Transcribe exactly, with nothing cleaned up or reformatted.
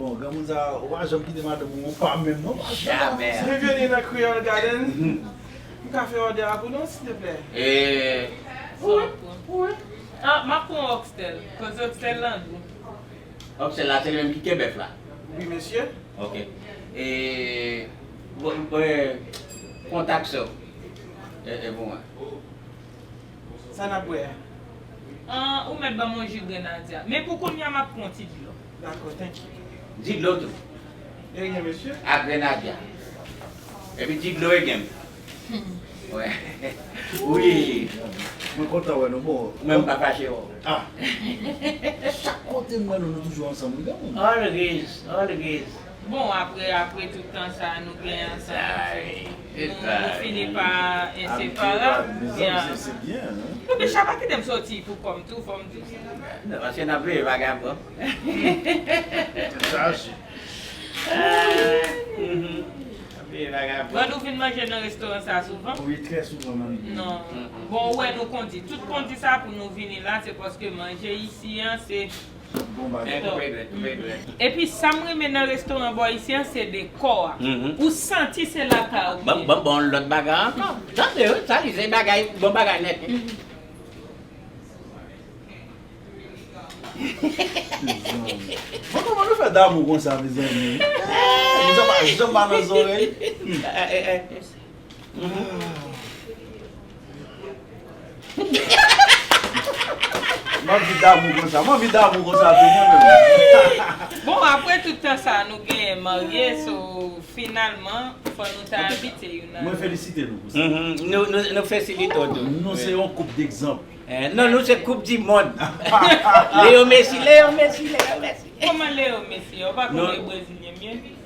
Bon, granmoun sa, ou pa janm kite madanm ou pa menm non. Jamè. Bienvenue dans Creole Garden. M ka fè òdè a pou nou, silteplè? E, Wi, wi. Ah, m ap pran oxtail. Koze oxtail lan gou. Oxtail la, se li menm ki ke bèf la? Wi, mesye. Ok. E, bon, bon, kontak sa. E, e pou mwen. Sa n ap bwè a? Ah, ou mèt ban mwen ji grenadia. Men pou kounye a, m ap pran yon ti dlo. Dakò, thank you. Di dlo tou. E gen, mesye? Ak grenadia. Epi di dlo e gen. Wè. Wi. Mwen kontan wè nou, bon. Mwen m pa fache wè. Ah. Chak kote m wè nou, nou toujou ansanm, wi, granmoun. Always, always. Bon, apre, apre tout tan sa, nou gen ansanm. Ay, Nou, nou fini pa enseparab. Mezanmi, se, se byen, hein? Epi sa pa kite m soti pou kò m tou, fò m di sa. Non, paske n ap veye vagabon. Tèt chaje. Mhm. N ap veye vagabon. Bon, nou vin manje nan restoran sa souvan? Wi, trè souvan, man. Non. Bon, ou wè nou kondi. Tout kondi sa pou nou vini la, se paske manje isi an, se Bon bagay. Men koupe dwèt, koupe dwèt. Epi sa m renmen nan restoran bò isi an, se dekò a. Mhm. Ou santi se lakay ou. Ban, ban, ban lòt bagay ankò. Tande, wi, sa li se bagay, bon bagay nèt. Bon, kòman nou fè damou konsa, mezanmi? Jan pa, jan pa nan zòrèy. M anvi damou konsa, m anvi damou konsa tou mwen menm. Bon, apre tout tan sa, nou genyen marye, so finalman, fò nou ta abitye youn a Mwen lòt. Felisite nou pou sa. Mhm. Nou, nou, nou felisite w tou. Nou se yon koup degzanp. Eh, non, nou se koup di mond. Leo Messi, Leo Messi, Leo Messi. Kòman Leo Messi? Ou pa Non. konnen Brezilyen byen?